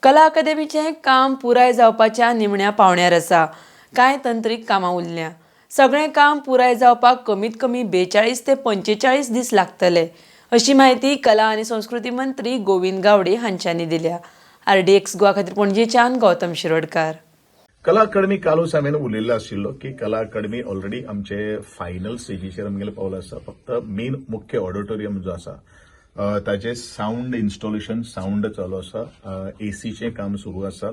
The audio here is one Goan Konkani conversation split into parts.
कला अकादमीचें काम पुराय जावपाच्या निमण्या पावण्यार आसा. कांय तंत्रीक कामां उरल्या. सगळें काम पुराय जावपाक कमीत कमी 42 ते 45 दीस लागतले, अशी म्हायती कला आनी संस्कृती मंत्री गोविंद गावडे हांच्यांनी दिल्या. आरडीएक्स गोवा खातीर पणजेच्यान गौतम शिरोडकार. कला अकादमी, कालूच हांवें उलयल्लो आशिल्लो की कला अकादमी ऑलरेडी आमचे फायनल स्टेजीचेर आमगेले पावलो आसा. फक्त मेन मुख्य ऑडिटोरियम जो आसा, ताजे सावंड इन्स्टॉलेशन, सावंड चालू आसा, एसीचें काम सुरू आसा,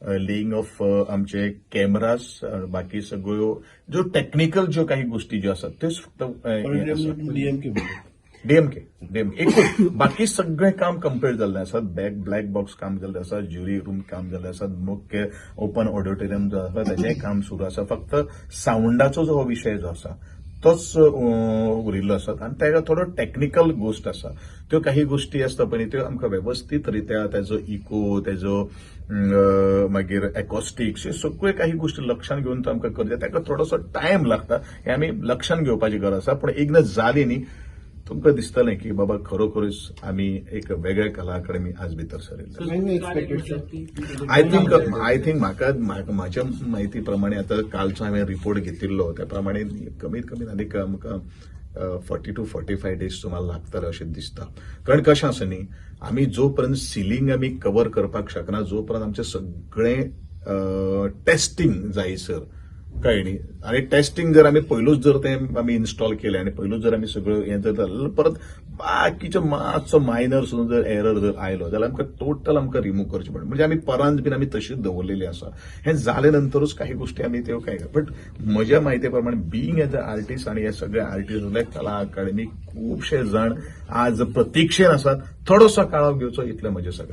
लेईंग ऑफ आमचे कॅमेरास, बाकी सगळ्यो ज्यो टॅक्निकल ज्यो काही गोष्टी ज्यो आसात, त्योच फक्त हें आसा. डीएमके. डीएमके, डीएमके एकूच. बाकी सगळें काम कंप्लीट जाल्लें आसा. बॅक ब्लॅक बॉक्स काम जाल्लें आसा, ज्युरी रूम काम जाल्लें आसा, मुख्य ओपन ऑडिटोरियम जो आसा ताचेंय काम सुरू आसा. फक्त सावंडाचो जो हो विशय जो आसा तोच उरिल्लो आसा आनी ताका थोडो टॅक्निकल गोश्ट आसा. त्यो काही गोश्टी आसता पळय, त्यो आमकां वेवस्थीत रित्या ताजो इको, ताजो मागीर एकॉस्टिक्स, ह्यो सगळ्यो काही गोश्टी लक्षात घेवन तो आमकां करचे. ताका थोडोसो टायम लागता, हें आमी लक्षात घेवपाची गरज आसा. पूण एकदां जाली न्ही, तुमकां दिसतलें की बाबा, खरोखरीच आमी एक वेगळ्या कला अकादमी आज भितर सरिल्ले. I think म्हाका म्हाका- म्हाज्या म्हायती प्रमाणे, आतां कालचो हांवें रिपोर्ट घेतिल्लो त्या प्रमाणे, कमीत कमी आनीक आमकां 40 to 45 days सुमार लागतले अशें दिसता. कारण कशें आसा न्ही, आमी जो पर्यंत सिलींग आमी कवर करपाक शकना, जो पर्यंत आमचें सगळें टेस्टिंग जायसर, कळ्ळें न्ही? आनी टेस्टिंग जर आमी पयलूच जर तें आमी इन्स्टॉल केलें आनी पयलूच जर आमी सगळं हें जर जालें जाल्यार, परत बाकीच्यो मातसो मायनर सुद्दां जर एरर जर आयलो जाल्यार आमकां टोटल आमकां रिमूव करचें पडटा. म्हणजे आमी परांत बीन आमी तशीच दवरलेली आसा. हें जाले नंतरूच काही गोष्टी आमी त्यो काय. बट म्हज्या म्हायती प्रमाणे, बिईंग एज अ आर्टिस्ट आनी हे सगळे आर्टिस्ट जाल्यार, कला अकादमी खुबशे जाण आज प्रतिक्षेन आसात. थोडोसो काळाव घेवचो, इतलें म्हजें सगळें.